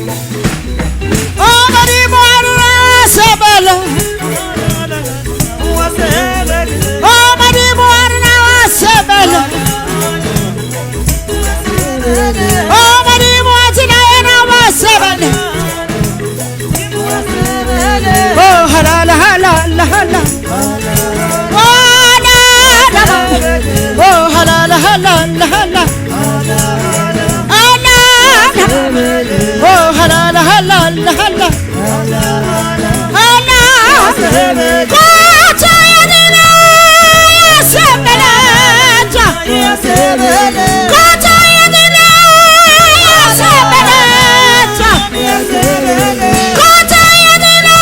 Oh Modimo wa rona wa sebele. Oh Modimo wa rona wa sebele. Oh Modimo wa tsena yena wa sebele. Oh halala halala halala. Oh la la. Oh halala halala halala. Oh la la. Oh halala halala halala. Oh la. Kotso ya rena ya sebeletsa. Kotso ya rena ya sebeletsa. Kotso ya rena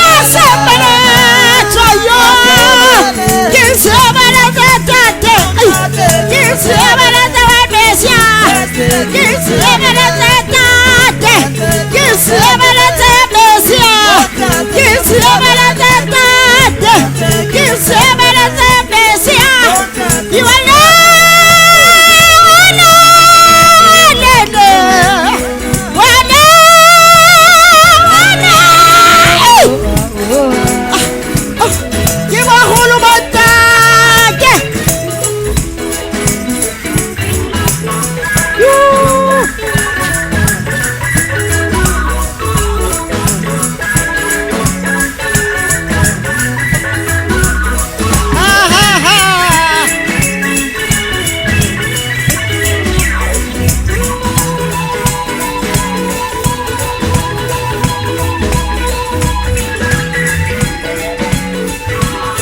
ya sebeletsa yo. Ke sebeletsa tate. Ai, ke sebeletsa wa Mesia. Ke sebeletsa tate. Ke sebeletsa Mesia. Ke sebeletsa tate. Ke sebeletsa Mesia. You are Ke bagolo ba tate. Yoo. Ha ha ha.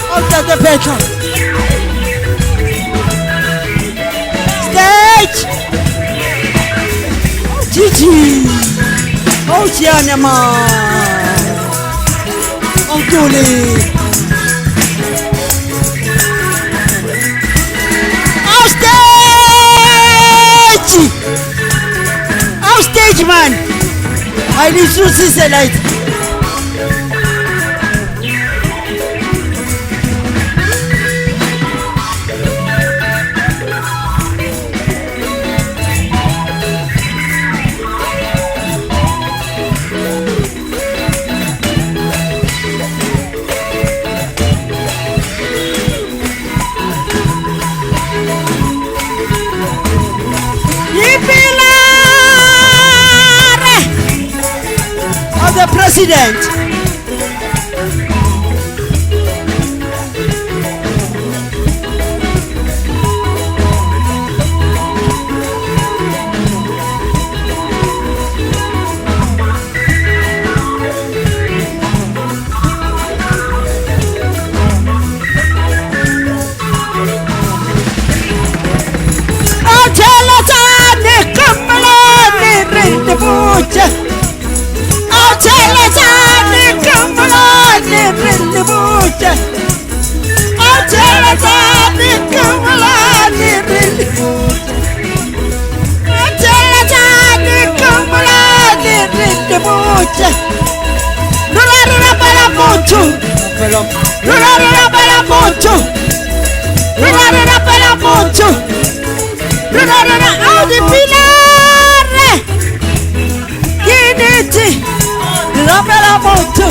Oh, Tate Petra. Stage. Oh, Gigi. Oh, Gianna. Oh, Tuli. Oh, stage. Oh, stage, man. I need to see the light. Ipilare of the president. Atheletšane kgamelane re le botše. Atheletšane kgamelane re le botše. Atheletšane kgamelane re le botše. Atheletšane kgamelane re le botše. Rona re rapela motho. Rona re rapela motho. Rona re rapela motho. Rona re ra ao dipilare. Ke nnete. Re rapela motho.